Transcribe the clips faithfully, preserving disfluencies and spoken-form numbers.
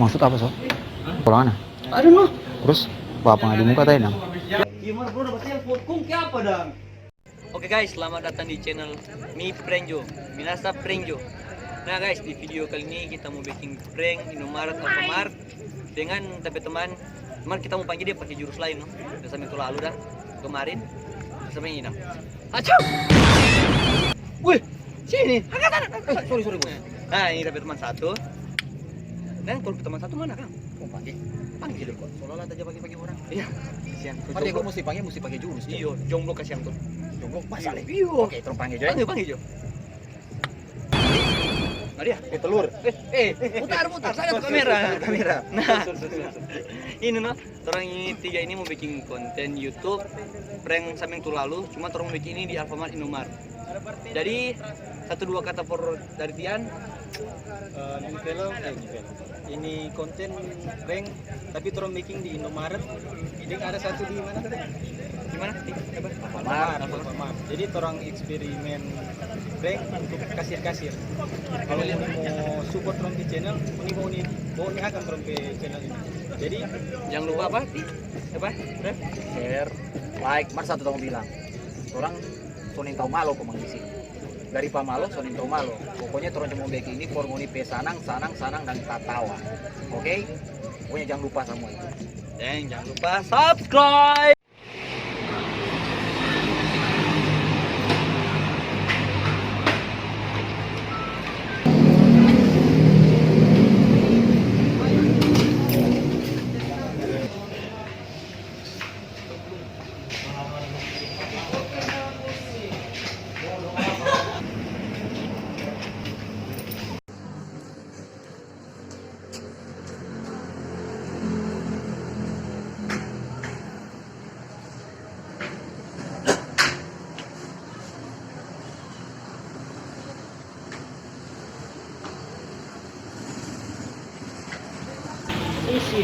Maksud apa, so? Pulang mana? I don't know. Terus, apa nggak di muka tadi, dang? Iya, mar, bro, dapat telepon. Kong, kayak apa, dang? Oke, guys, selamat datang di channel Mi Prank Jo. Minasa Prank Jo. Nah, guys, di video kali ini kita mau bikin prank Indomaret Alfamart dengan tapi teman. Cuman kita mau panggil dia pakai jurus lain, no. Biasa itu lalu dah. Kemarin, sampai ini, no. Acau! Wih, sini. Angkat, angkat, angkat. Sorry, sorry, bos. Nah, ini tapi teman satu. Dan kalau teman satu mana, Kang? Mau panggil? Panggil dulu, kok. Seolah-olah aja panggil-panggil orang. Iya. Kasihan. Kok jomblo? Mesti panggil, mesti pakai jurus, Cok. Iyo, jomblo kasihan tuh. Jomblo, pas ale. Iyo. Oke, tolong panggil, Jo, ya. Panggil, panggil, Jo. Nah, dia. Eh, telur. Eh, eh, putar, putar. Saya tuh kamera. Kamera. Nah. Ini, no. Torang ini tiga ini mau bikin konten YouTube prank saming tu lalu, cuma torang mau bikin ini di Alfamart Indomart. Jadi, satu dua kata for dari Tian. Eh, ini film, eh, ini film. Ini konten prank, tapi torang bikin di Indomaret. Deng ada satu di mana tadi? Di mana? Di apa? Alfamart, Alfamart. Jadi torang eksperimen prank untuk kasir-kasir. Kalau ngoni mau support torang pe channel, ngoni mau ni, mau ni akan torang pe channel ini. Jadi jangan lupa apa? Apa? Ref? Share, like, mar satu tong bilang. Torang so nintau malo komang di sini. Dari pamalo, so nintau malo. Pokoknya torang cuma bikin ini for ngoni pe sanang, sanang, sanang, dan tatawa. Oke? Pokoknya jangan lupa samua itu. Deng, jangan lupa subscribe.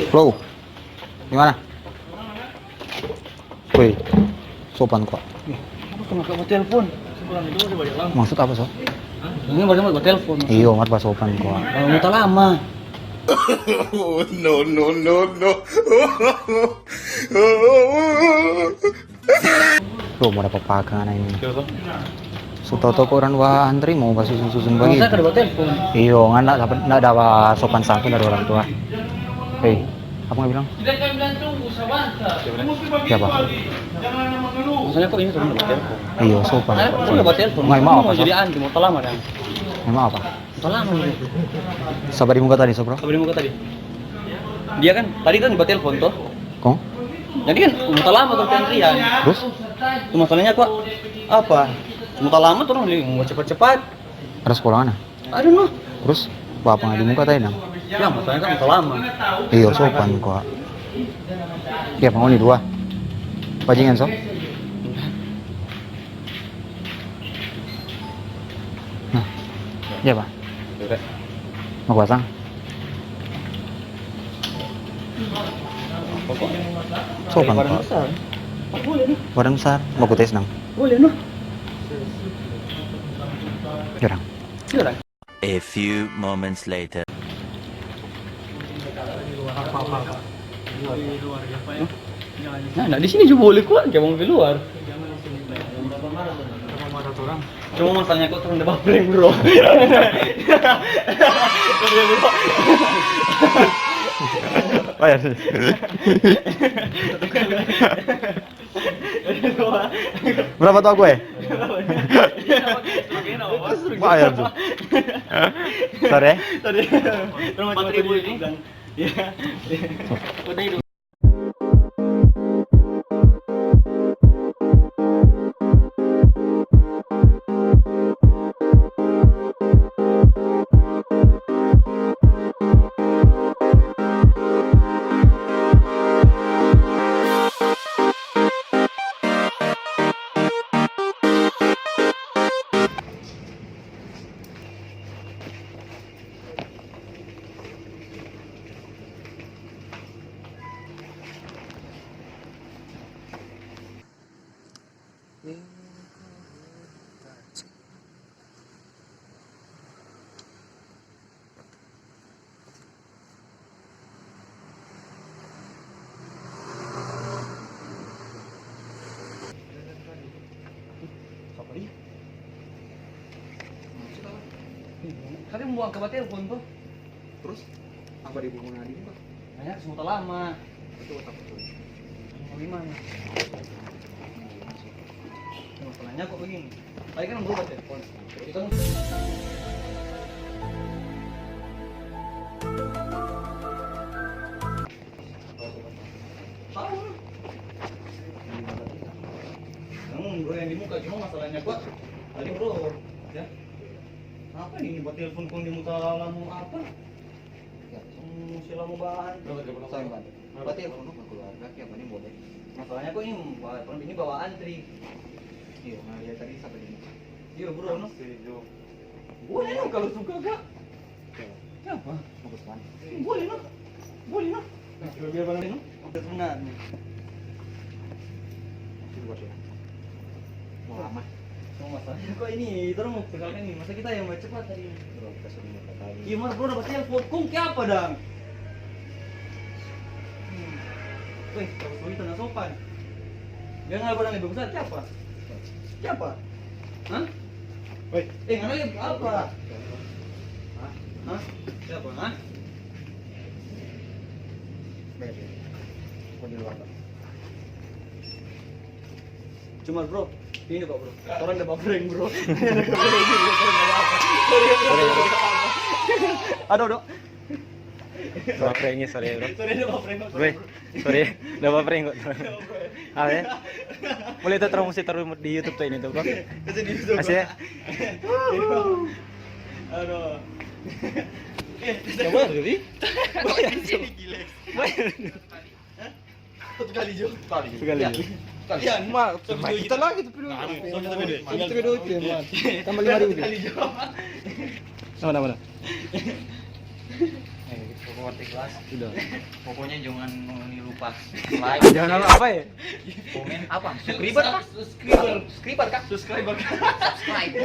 Halo, di mana? Woi, sopan kwa. Apa kena kau telepon? Maksud apa, so? Ini baru mau telepon. Iyo, mar basopan kwa. Kalau mau tak lama. No, no, no, no. Tuh, mo dapa pakangan ini. Su tau-tau ko orang wa antri mo basusun-susun bagitu. Iyo, ngana nda dapa sopan santun dari orang tua. Hei, apa nggak bilang? Siapa? Maksudnya kok ini sudah dapat telepon? Iyo, sopan. Nggak mau apa, jadi antri, mau tak lama kan? Nggak mau apa? Sabar di muka tadi, so, bro. Sabar di muka tadi. Dia kan, tadi kan batelpon, toh. Kong? Jadi kan, muta lama tuh antrian. Terus? Itu masalahnya kok apa? Muta lama tuh, mau cepat-cepat. Ada sekolah mana? I don't know. Terus? Apa nggak di muka tadi, dang? Ya, masalahnya kan muta lama. Iyo, sopan kok. Dia mau ni dua. Bajingan, so? Nah, iya, Pak. Mau pasang? Sopan, Pak. Badan besar. Mau ku tes, nang? Boleh, no? Jarang. Jarang. A few moments later. Nah, nah, di sini juga boleh kuat, kayak mau di luar. Cuma masalahnya kok turun depan prank, bro. Oh ya sih. Berapa tau gue? Bayar tuh. Sorry. Tadi empat ribu ini. Iya. Udah itu. Kali mo angka batelfon to. Trus? Apa dia mo ngadi muka? Nanya su lama. Itu otak betul. Bagaimana? Masalahnya kok begini. Tadi kan bro batelfon. Kita Tahu lah. Yang bro yang di muka, cuma masalahnya gua tadi bro, ya. Apa ini buat telepon kong di muka lama apa? Ya, hmm, si lama bahan. Sorry, Bang. Apa? Buat telepon ke keluarga, kayak apa nih boleh? Masalahnya kok ini, ini bawa antri. Iya, nah dia tadi sampai di muka. Iya, bro, no. Boleh no kalau suka, Kak. Kenapa? Bagus banget. Boleh no. Boleh no. Nah, coba biar barang no. Udah sebenarnya. Itu buat ya. Mau lama. Mau masalahnya kok ini terus mau pegang ini. Masa kita yang mau cepat tadi. Bro, kita sudah minta tadi. Iya, mar bro dapat telepon. Kong ke apa dang? Hmm. Weh, kalau itu nggak sopan. Dia nggak pernah lebih besar siapa? Siapa? Hah? Woi. Eh, ngana lagi apa? Hah? Hah? Siapa? Hah? Baik, ya. Aku di luar, Bang. Cuma, bro, ini kok, bro. Orang ada prank, bro. Aduh, aduh. Sama pranknya, sorry, bro. Sorry, ada prank, bro. Gue, sorry, udah baperan kok. Apa ya? Boleh tuh, terus mesti taruh di YouTube tuh ini tuh, bro. Kasih di YouTube. Kasih ya. Aduh. Eh, coba dulu, Bi. Ini gila. Satu kali, Jo. Sekali. Ya. Sekali. Ya, ma, cuma kita lagi tuh, Bro. Nah, ini, ini, ini. Kita beda itu, ya, ma. Tambah lima ribu. Satu kali, Jo. Mana, mana? Eh, pokoknya kelas. Sudah. Pokoknya jangan nilupa like, share. Jangan apa, apa ya? Komen apa? Subscriber kah? Subscriber. Subscriber kah? Subscriber kah? Subscribe.